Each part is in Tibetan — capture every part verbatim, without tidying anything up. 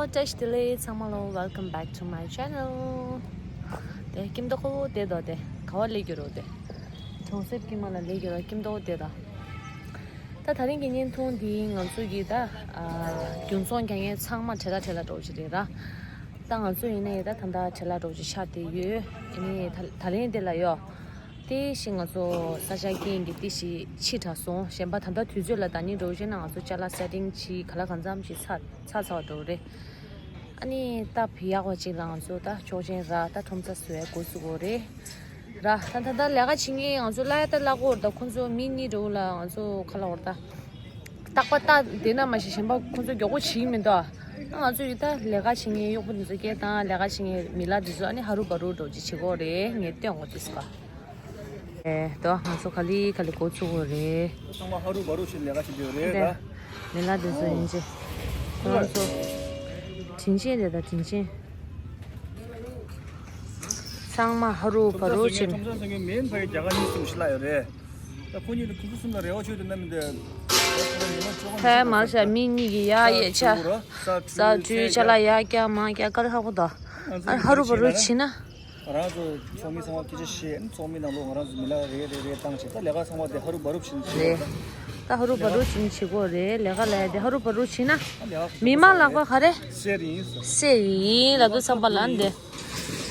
བཀྲ་ཤིས་བདེ་ལེགས་ཚང་མ་ལོ། Welcome back to my channel. དེ་ཀིམ་ཏོག་ཁོ་དེ་དོ་དེ་ག་བ་ལས་གྱུར་རོ་དེ། གྲོང་གསེབ་ཀྱི་མ་ལ་ལས་གྱུར་རོ་ཀིམ་ཏོག་དེ་དོ། ད་དེ་རིང་གི་བརྙན་ཐུང་འདི་ང་ཚོ་གི་ད་ཨ་རྒྱུན་འཚོང་རྒྱག་མཁན་ཚང་མ་བྲེལ་ལ་བྲེལ་ལ་འགྲོ་གི་རེད་ར། ད་ང་ཚོ་ཡིན་ནའི་ད་ད་ད་བྲེལ་ལ་འགྲོ་གི་ཆགས་བསྡད་ཡོད། ཡིན་ནའི་ད་དེ་རིང་འདི་ལ་ཡོད། དེ་བཞིན་ང་ཚོ་ས་ཆ་རྐྱེན་གྱིས་དེ་བཞིན་ཕྱི་དྲགས་སོང་། གཞན་པ་ད་ལྟ་དུས་ཚོད་ལ་ད་ནི་འགྲོ་བཞིན་ན་ང་ཚོ་ཅ་ལག་སེ་ཊིང་བྱས་ག་ལ་གང་འཚམ་ཞིག་ཚར་ཚར་ཚར་བ་འགྲོ་རེད། ཨ་ནི་སྟབས་ཡག་པ་ཅིག་ལ་ང་ཚོ་ད་ཆོག་མཆན་རག་ད་ཁྲོམ་ཚ་བཟོ་ཡ་འགོ་ཚུགས་དགོས་རེད། ར་ད་ད་ད་ལས་ཀ་བྱེད་མཁན་ང་ཚོ་གླ་ཡ་ད་གླ་གོ་ད་ཁོང་ཚོ་མི་གཉིས་འགྲོ་ལ་ང་ཚོ་ཁ་ལ་འོར་ད། རྟག་པ་རྟག་དེ་ན་མ་ཤེས་གཞན་པ་ཁོང་ཚོ་མགྱོགས་པོ་བྱེད་ཀྱི་མི་འདུག་ཨ་ང་ཚོ་ཡི་ད་ལས་ཀ་བྱེད་མཁན་གཡོག་པོ་དེ་ཚོ་སྐད་བཏང་ལས་ཀ་བྱེད་མཁན་མི་ལ་དེ་ཚོ་ཨ་ནི་ཧ་རུ་བ་རུ་འགྲོ་ཅིག་བྱེད་དགོས་རེད། ངས་སྟོན་དགོས་དུས་པ། ཨེ་ད་ང་ཚོ་ག་ལི་ག་ལི་འགོ་ཚུགས་དགོས་རེད། ཚང་མ་ཧ་རུ་བ་རུ་ཞིག་ལས་ཀ་བྱེད་དགོས་རེད་ད། མི་ལ་དེ་ཚོ་ཡིན་ཅེ། ཁོང་ཚོ་དྲིན་ཆེན་རེད་ད་དྲིན་ཆེན། ཚང་མ་ཧ་རུ་བ་རུ་ཕྱིན། ཁྲོམ་ཚང་སོང་མིན་ཕ་གི་རྒྱ་གར་གཉིས་གསུམ་ཞིག་ལ་ཡོད་རེད། ད་ཁོ་གཉིས་ནི་ཁོ་ཚོ་གསུམ་ལ་རེ་བ་ཆོད་དུ་ན་མི་འདུག་ཕལ་མ་བྱ་མི་གཉིས་ཀྱི་ཡ་ཡེ་ཆ་ས་བཀྲུས་ཆ་ལ་ཡ་རྒྱ་མ་རྒྱ་དཀར་ཧ་གོ་ད། ཨ་ཧ་རུ་བ་རུ་ཕྱིན་ན། ང་རང་ཚོ་ཚོགས་མི་ཚང་མ་སྐད་ཆ་བཤད་ཚོགས་མི་ནང་ལོགས་ང་རང་ཚོ་མི་ལ་རེ་རེ་རེ་བཏང་བྱས་ད་ལས་ཀ་ཚང་མ་དེ་ཧ་རུ་བ་རུ་ཕྱིན་བྱས་རེད། ད་ཧ་རུ་བ་རུ་ཕྱིན་བྱེད་དགོས་རེད། ལས་ཀ་ལས་དེ་ཧ་རུ་བ་རུ་ཕྱིན་ན། མི་མང་ལག་པ་ག་རེ། སེ་རི་ཡིན་ལ་དུ་བསམ་པ་ལ་འདི།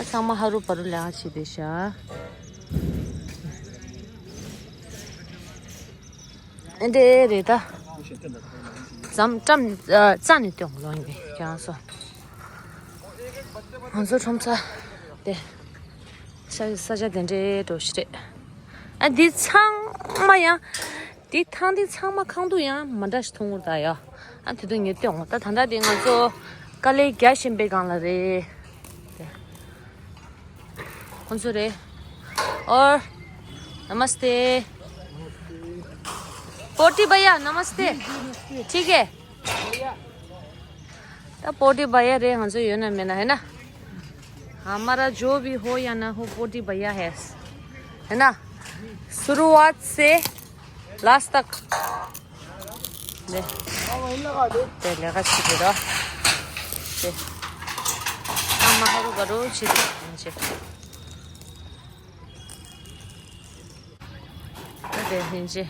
ཨ་ཚང་མ་ཧ་རུ་བ་རུ་ལས་ཀ་བྱེད་དེ་ཤ། ཨ་འདྲེ་རེད་ད། ཙམ་ཙམ་རྩ་ནས་སྟོན་ལོང་ཡིན་ཀྱང་སོ། ང་ཚོ་ཁྲོམ་ཚ་དེ། ས་ས་ཆ་དེ་འདྲའི་འགྲོ་ཞིག་རེད། ཨ་འདི་ཚང་མ་ཡང་། འདི་ཐང་འདི་ཚང་མ་ཁང་དུ་ཡང་མ་འདྲ་ཞིག་མཐོང་གི་རེད་ད་ཡ། ཨ་དེ་དུས་ངས་སྟོན་འོང་ད་ད་ལྟ་དེ་ང་ཚོ་དཀའ་ལས་རྒྱག་བཞིན་པའི་སྒང་ལ་རེད། དེ། ཁོང་ཚོ་རེད། और नमस्ते। पोटी भैया नमस्ते। ठीक है। ད་पोटी भैया རེད། ང་ཚོ་ཡོད་ན་མེད་ན་है ना। हमारा जो भी हो या ना हो पोटी भैया है। है ना। शुरुआत से लास्ट तक। 네. དེ་ལས་ཀ་བྱེད་ཀྱི་རོ། དེ། ཨ་མ་ཧ་རུ་བ་རུ་བྱེད་ཀྱི་རེད། དེ་ཡིན་ཅི།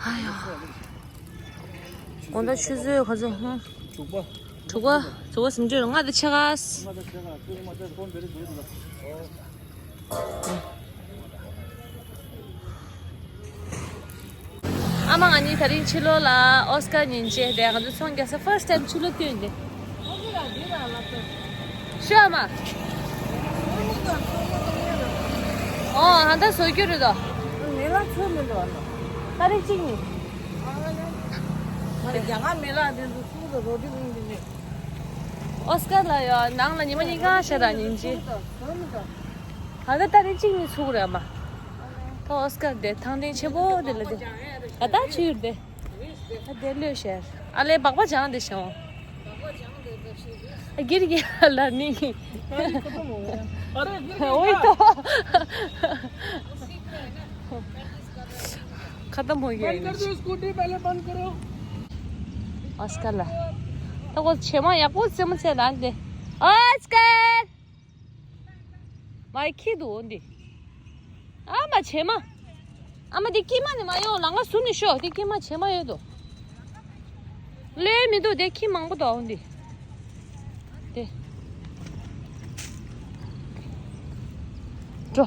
ཨ་ཡ། དགོང་དག་ཆུ་ཚོད་ག་ཚོད་ཧུང་། དྲུག་པ། དྲུག་པ། དྲུག་པ་ཟིན་འགྲོ་ལྔ་དང་ཕྱེད་ཀ། ལྔ་དང་ཕྱེད་ཀ་ཚོད་མ་ཚད་ཁོང་བེ་རི་འགྲོ་འདུག་ལ། ཨ་མ་ང་གཉིས་དེ་རིང་ཕྱི་ལོགས་ལ་ཨོ་སི་ཀར་ཉིན་བྱེད་དེ་ང་ཚོ་ཚོང་རྒྱག་ས་first time ཕྱི་ལོགས་སྟོན་ཏེ། ཤོ་ཨ་མ། ཨོ་ཧ་ད་བཟོ་རྒྱུ་རེད་དོ། མེ་ལ་ཚོད་མི་འདུག་ཨ་མ། ད་རེས་གཅིག་ནི། ང་རྒྱ་གར་མེ་ལ་དེ་ཚོ་ཚུགས་དང་རོ་ཏི་ཀུན་དེ་ནི། ཨོ་སི་ཀར་ལ་ཡོད་ནང་ལ་ཉི་མ་གཉིས་ཀ་ཤ་ར་ཉིན་བྱེད། ད་ད་ལྟ་རེ་གཅིག་ནི་ཚུགས་རེད་མ། ད་ཨོ་སི་ཀར་དེ་ཐང་ཐེངས་ཆེན་པོ་དེ་ལ་དེ། ད་ད་ཆུ་ཡུར་དེ། ད་དེ་ལོས་ཤར། ཨ་ལེ་སྦག་སྦག་སྦྱངས་དེ་ཤོང་། ཨ་གིར་གི་ལ་ནི། ཨོའི་ཏོ། ཁ་ཏ་མོ་གི། बंद कर दो, स्कूटी पहले बंद करो। ཨོ་སི་ཀར་ལ། ད་ཁོ་ཆེ་མ་ཡག་པོ་རྩེད་མོ་རྩེ་ལ་འདི། ཨོ་སི་ཀར། མ་ཡི་ཁྱི་འདུག་འོ་འདི། ཨ་མ་བྱེ་མ། ཨ་མ་འདི་སྐྱེས་མ་ནི་མ་ཡོང་ལང་ཀ་ཟུར་ནས་ཤོག་འདི་སྐྱེས་མ་བྱེ་མ་ཡོད་དོ། ལོས་མི་འདུག་དེ་ཁྱི་མང་པོ་འདུག་འོ་འདི། དེ། འགྲོ།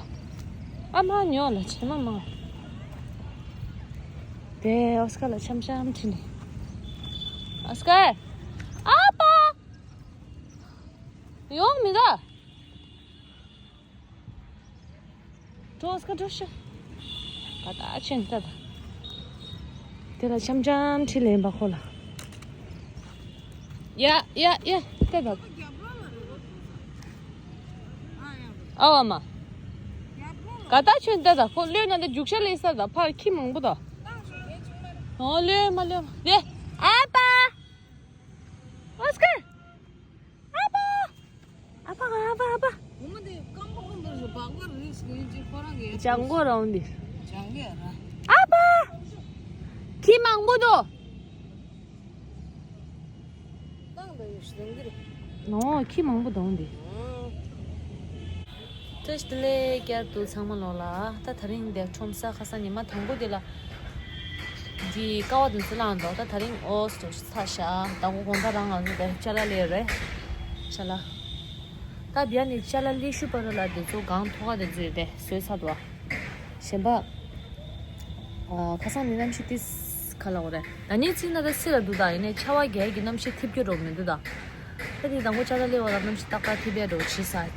ཨ་མ་ཉོ་ལ་བྱེ་མ་མང་། དེ་ཨོ་སི་ཀར་ལ་འཆམ་འཆམ་ཁྲིད་ནས། ཨོ་སི་ཀར། ཨ་ཕ། ཡོང་མི་འདུག་འགྲོ་ཨོ་སི་ཀར་འགྲོ་ཤོག་ག་ད་ཆེན་ད་ད། དེ་ལ་འཆམ་འཆམ་ཁྲིད་ལེན་པ་ཁོ་ལ། ཡ་ཡ་ཡ་ད་ད། ཨ་བ་མ། ག་ད་ཆེན་ད་ད་ཁོ་ལོས་ན་ད་རྒྱུག་ཤ་ལེ་ས་ད་ཕར་ཁྱི་མང་པོ་ད། ཨོ་ལོས་མ་ལོས་མ་དེ། ཨ་ཕ། ཨོ་སི་ཀར། ཨ་ཕ། ཨ་ཕ་ཨ་ཕ་ཨ་ཕ། ངོ་མ་དེ་སྐམ་པོ་ཁོ་འདུག་ཞེས་སྦག་སྦག་རིགས་ངེས་ཅིག་ཁོ་རང་གི། ལྗང་གོ་རང་འདི། ལྗང་གོ་ར། ཨ་ཕ། ཁྱི་མང་པོ་འདུག་ནོ་ཁྱི་མང་པོ་འདུག་འདི། བཀྲ་ཤིས་བདེ་ལེགས། བསྐྱར་དུ་ཚང་མ་ལོག་ལ། ད་དེ་རིང་འདིར་ཁྲོམ་ས་ཁ་སང་ཉི་མ་དང་པོ་འདི་ལ། འདི་ཀ་བ་དེ་ཚོ་བླངས་འདུག་ད་དེ་རིང་ཨོ་སི་ཏོ་ཚ་ཤ་དང་པོ་དགོང་དག་རང་ང་ཚོ་འདིར་ཅ་ལག་སླེབས་རེད། ཅ་ལག་ད་བྱས་ནས་ཅ་ལག་སླེབས་ཤུལ་བར་ལ་འདི་ཚོ་སྒང་ཐོག་ཁ་དེ་ཚོ་ཡོད་དེ་བཟོས་ཚར་འདུག་གཞན་པ། ཨ། ཁ་སང་ནི་གནམ་གཤིས་ཏིས་ག་ལ་འོ་རེད། ད་ནི་ཚིག་ན་ད་སི་ར་འདུག་ད་ཡིན་ནའི་ཆར་པ་རྒྱག་གི་གནམ་གཤིས་ཐིབས་རྒྱུ་འདྲ་མི་འདུག་ད། ད་དེ་དང་པོ་ཅ་ལག་སླེབས་པ་ལ་གནམ་གཤིས་ཏག་ཏག་ཐིབས་ཡ་འདྲ་བྱེད་ས།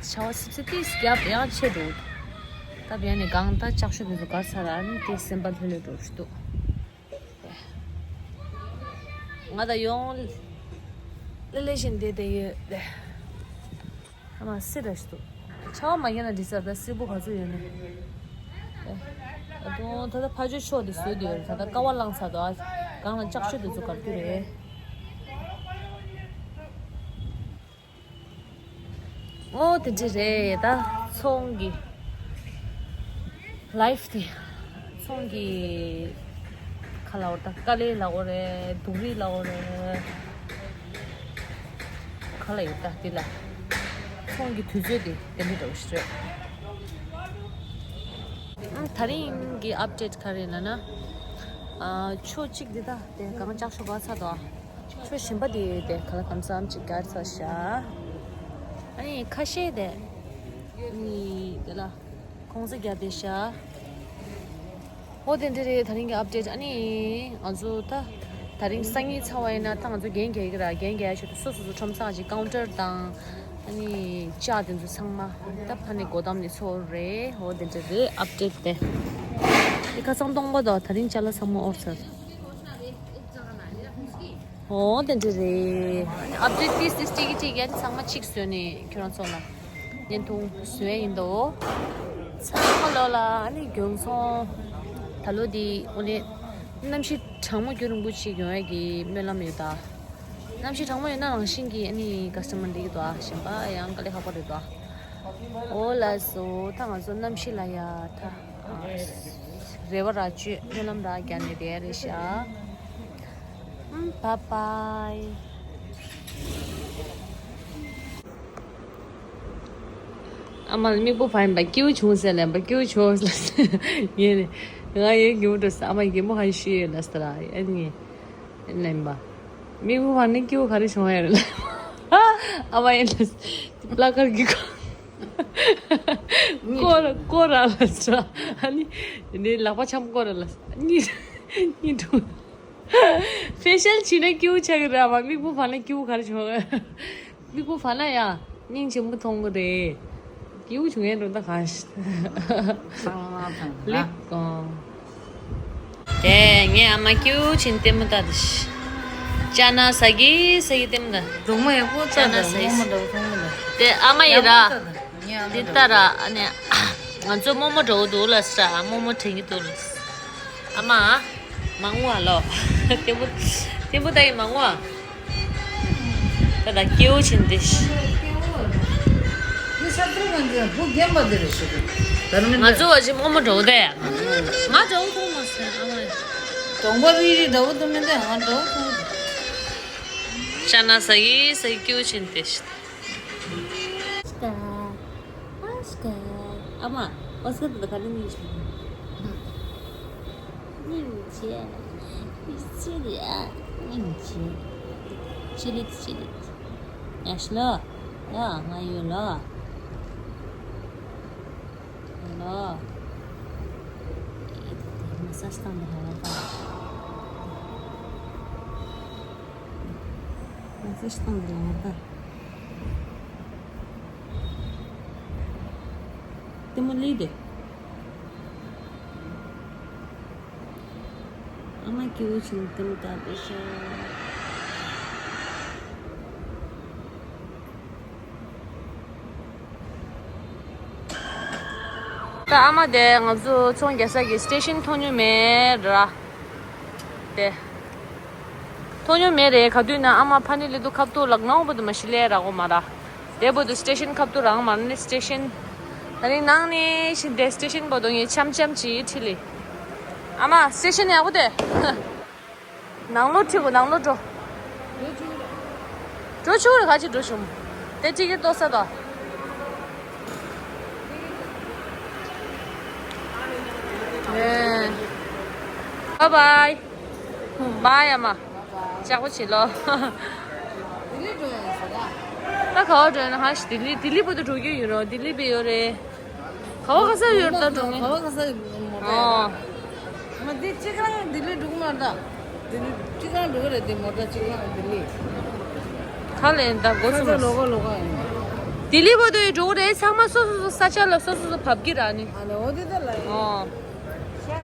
ཆར་པ་སིབ་སིབ་ཏིས་རྒྱབ་ཡང་ཆེ་འགྲོ། ད་བྱས་ནས་གང་ད་ལྕགས་ཤོག་དེ་ཚོ་གར་ས་ར་ནི་དེ་སེམས་པ་ལྷོད་ལྷོད་འགྲོ་ཞིག་འདུག་ང་ད་ཡོང་ལེ་ལེ་བཞིན་བསྡད་བསྡད་ཡོད། ཨ་མ་སི་ར་ཞིག་འདུག་ཆར་པ་མ་རྒྱག་ན་འགྲིག་ས་རེད། ད་སིལ་བུ་ག་ཚོད་ཡོད་ནས། ཨ་དུང་ད་ལྟ་ཕ་ཇོ་ཤོག་དེ་བཟོས་བསྡད་ཡོད་རེད། ད་ལྟ་ཀ་བ་བླངས་ཚར་འདུག་ཨ་གང་ལ་ལྕགས་ཤོག་དེ་ཚོ་གར་རྒྱུ་རེད། ཨོ་དེ་འདྲ་རེད། ད་ཚོང་གི་ལའིཕ་དེ། ཚོང་གི་ཁ་ལ་འོ་ད་དཀའ་ལས་ལ་འོ་རེད། སྡུག་རུས་ལ་འོ་རེད། ག་ལ་ཡོད་ད་དེ་ལ། ཚོང་གི་དུས་ཚོད་དེ་དེ་འདྲ་འདྲ་བོ་ཞིག་རེད། ཨ་དེ་རིང་གི་ཨབ་ཌེཊ་ག་རེ་ལབ་ན། ཨ་ཕྱོགས་གཅིག་འདི་ད་དེ་གང་ལྕགས་ཤོག་ག་ཚ་དོ། ཕྱོགས་གཞན་པ་དེ་དེ་ག་ལ་གམ་སའམ་ཅིག་གར་ཚ་ཤག་ཨ་ནི་ཁ་ཤས་དེ་ནི་དེ་ལ་ཁོང་ཚོ་རྒྱབ་དེ་ཤག་ཨོ་དེ་འདྲ་རེད། དེ་རིང་གི་ཨབ་ཌེཊ། ཨ་ནི་ང་ཚོ་ད་དེ་རིང་སང་ཉིན་ཚར་བ་ཡིན་ན་ད་ང་ཚོ་འགན་འཁྱེར་གི་ར། འགན་འཁྱེར་ཡ་ཆེད་དུ་སོ་སོ་སོ་ཁྲོམ་ས་ཅིག་ཀའུན་ཊར་དང་ཨ་ནི་ལྕགས་དེ་ཚོ་ཚང་མ་ད་ཕ་ནས་སྒོ་བསྡམས་ནས་ཚོར་རེད། ཨོ་དེ་འདྲ་རེད་ཨབ་ཌེཊ་དེ། དེ་ཁ་སང་སྟོང་པ་དང་དེ་རིང་ཅ་ལག་ཚང་མ་ཨོར་ཚར། ཨོ་དེ་འདྲ་རེད། ཨ་ནི་ཨབ་ཌེཊ་ཏིས་ཏིས་ཅིག་གི་ཅིག་ཡ་ནི་ཚང་མ་གཅིག་བཟོས་ནས་ཁྱོད་རང་ཚོ་ལ་བརྙན་ཐུང་བཟོས་ཡ་ཡིན་དོ། ཚང་མ་ལོ་ལ་ཨ་ནི་རྒྱུན་སོང་། ད་ལོ་འདི་དངོས་གནས་གནམ་གཤིས་གྲང་མོ་རྒྱུན་རིང་པོ་ཅིག་ཡོང་ཡ་གི་སྨོན་ལམ་ཡོད་ད། གནམ་གཤིས་གྲང་མོ་ཡོད་ན་རང་བཞིན་གྱིས་ཨ་ནི་ཀ་སི་ཊ་མར་འགྲིག་གི་འདུག་ཨ་གཞན་པ་ཡང་དཀའ་ལས་ཁག་པོ་རེད་འདུག་ཨ། ཨོ་ལགས་སོ། ད་ང་ཚོ་གནམ་གཤིས་ལ་ཡ་ད་རེ་བ་ར་བཅོལ། སྨོན་ལམ་ར་རྒྱག་ནས་བསྡད་རེད་ཤག་ཨུམ། བཱའི་བཱའི། ཨ་མ་ལ་མིག་སྤུ་བར་ཡིན་པ་སྐྱིད་པོ་བྱུང་ཟེར་ལབ་པ། སྐྱིད་པོ་བྱུང་ཟེར་ངས་ནི་ང་ཡོད་གད་མོ་འགྲོ་ཟེར། ཨ་མ་གད་མོ་ཧ་ཤི་ཡོད་ལ་ཟེར་ཨ་ནི། ལེན་པ། མིག་སྤུ་བར་ནས་སྐྱིད་པོ་ག་རེ་བྱུང་བ་ཡོད་རེད། ཨ་མ་ཡིན་ལ་པླ་ཀར་གི་ཁོ། ཀོ་ར་ཀོ་ར་ལ་ཟེར། ཨ་ནི་འདི་ལག་པ་འཆམ་ཀོ་ར་ལ་ཟེར། གཉིད་གཉིད་འགྲོ། ཕེ་ཤལ་བྱས་ན་སྐྱིད་པོ་ཆགས་ཀྱི་རེད། ཨ་མ་མིག་སྤུ་བར་ན་སྐྱིད་པོ་ག་རེ་བྱུང་བ། མིག་སྤུ་བར་ན་ཡ་སྙིང་རྗེ་མོ་མཐོང་གི་རེད། སྐྱིད་པོ་བྱུང་ཡས་འགྲོ་ད་གང་ཞིག་ཚང་མ་ཚང་མ་ལིབ་ཀོམ། དེ་ངའི་ཨ་མ་སྐྱིད་པོ་བྱས་ནས་ལྟད་མོ་ལྟ་དེ་ཤི། ཅ་ན་ཟ་གི་ཟ་གི་ལྟད་མོ་ལྟ། གྲོགས་མོ་ཡག་པོ་ལྟ་ཅ་ན་ཟ་གི་ཟ། རྨོ་མོ་འདྲ་བོ་མཐོང་གི་འདུག་དེ་ཨ་མ་ཡིན་ར། ཡག་པོ་ལྟ་དང་ངའི་ཨ་མ་འདི་འདྲ་ལྟ་ར། ཨ་ནི་ང་ཚོ་རྨོ་མོ་འདྲ་བོ་འདུག་ལ་ཟེར། རྨོ་མོ་དྲན་གྱི་འདུག་ལ་ཟེར། ཨ་མ། མ་ངུ་ཨ་ལོ། ལྟད་མོ་ལྟད་མོ་ལྟ་ཡི་མ་ངུ་ཨ། ད་ད་སྐྱེ་བོ་ཆེན་ཏེ། འདི་ས་ཏྲི་ང་ཚོ་བུ་རྒན་པ་འདི་རེད་ཤོད་དུ། ད་རུང་མི་ང་ཚོ་བ་ཅི་རྨོ་མོ་འདྲ་བོ་དེ། ང་འདྲ་བོ་མཐོང་མ་སོང་ཨ་མ། གདོང་པ་རིལ་རིལ་འདྲ་བོ་དུ་མི་འདི་ང་འདྲ་བོ་མཐོང་། ཅ་ན་ཟ་གི་ཟ་གི་སྐྱེ་བོ་ཆེན་ཏེ། ཨ་ཤ་ཀ། ཨ་ཤ་ཀ། ཨ་མ། ཨོ་སི་ཀར་དེ་ག་ནས་སྙིང་རྗེ། སྙིང་རྗེ། སྙིང་རྗེ་རེད་ཨ། སྙིང་རྗེ། ཅི་ལིད་ཅི་ལིད། ཡ་ཤི་ལོ། ཡ་ང་ཡོད་ལོ། ཡོད་ལོ། ཨེ་དེ་དེ་མ་ས་ཤི་ཏང་དེ་ཧ་ལ་ད། མ་ས་ཤི་ཏང་དེ་ལ་ཧ་ད། ལྟད་མོ་ལི་དེ། ཨ་མ་སྐྱིད་པོ་བྱས་ནས་ལྟད་མོ་ལྟ་བསྡད་ཤག་ད་ཨ་མ་དེ་ང་ཚོ་ཚོང་རྒྱག་ས་གི་སི་ཊེ་ཤན་མཐོང་མྱོང་མེད་ར། དེ། མཐོང་མྱོང་མེད་རེད། ག་དུས་ན་ཨ་མ་ཕ་ནི་ལི་དུ་ཁབ་ཏུ་ལག་ནང་བུ་དུ་མ་ཤི་ལེ་ར་གོ་མ་ར། དེ་བུ་དུ་སི་ཊེ་ཤན་ཁབ་ཏུ་རང་མ་ནི་སི་ཊེ་ཤན། ད་རིང་ནང་ནས་ཤི་དེ་སི་ཊེ་ཤན་བོ་དུ་ངས་འཆམ་འཆམ་ཅི་ཁྲི་ལི། ཨ་མ་སི་ཊེ་ཤན་ཡག་པོ་དེ། ནང་ལོགས་ཁྲིད་དགོས། ནང་ལོགས་འགྲོ། འགྲོ་ཆོག་རེད། ག་ཅི་འགྲོ་བྱུང་། དེ་ཊི་ཀེ་ཊི་ལྟོ་ས་དང་།། བཱའི་བཱའི། བཱའི་ཨ་མ། ལྕགས་པོ་བྱེད་ལོ། ད་ག་བ་འགྲོ་ཡིན་ན། ཧ་ཤི་ལྡི་ལི། ལྡི་ལི་བར་དུ་འགྲོ་རྒྱུ་ཡིན་རོ། ལྡི་ལི་བི་ཡོད་རེད། ག་བ་ག་ས་ཡོད་ད་འགྲོ་ངེས། ག་བ་ག་ས་ཡོད་མོ་ད། ཨོ། མ་འདི་གཅིག་རང་ལྡི་ལི་འགྲོ་གི་མ་རེད་ད། ལྡི་ལི་གཅིག་རང་འགྲོ་གི་རེད། འདི་མོ་ཊ་གཅིག་རང་ལྡི་ལི། ག་ལེན་ད་སྒོ་ས་ས་ཆ་ལོགས་ཀ་ལོགས་ཀ་ཡིན། ལྡི་ལི་བར་དུ་ཡི་འགྲོ་གི་རེད། ཚང་མ་སོ་སོ་སོ་ས་ཆ་ལ་སོ་སོ་སོ་བབས་ཀྱི་ར་ནི། ཨ་ལེ་འོ་དེ་ད་ལ་ཡིན། ཨོ།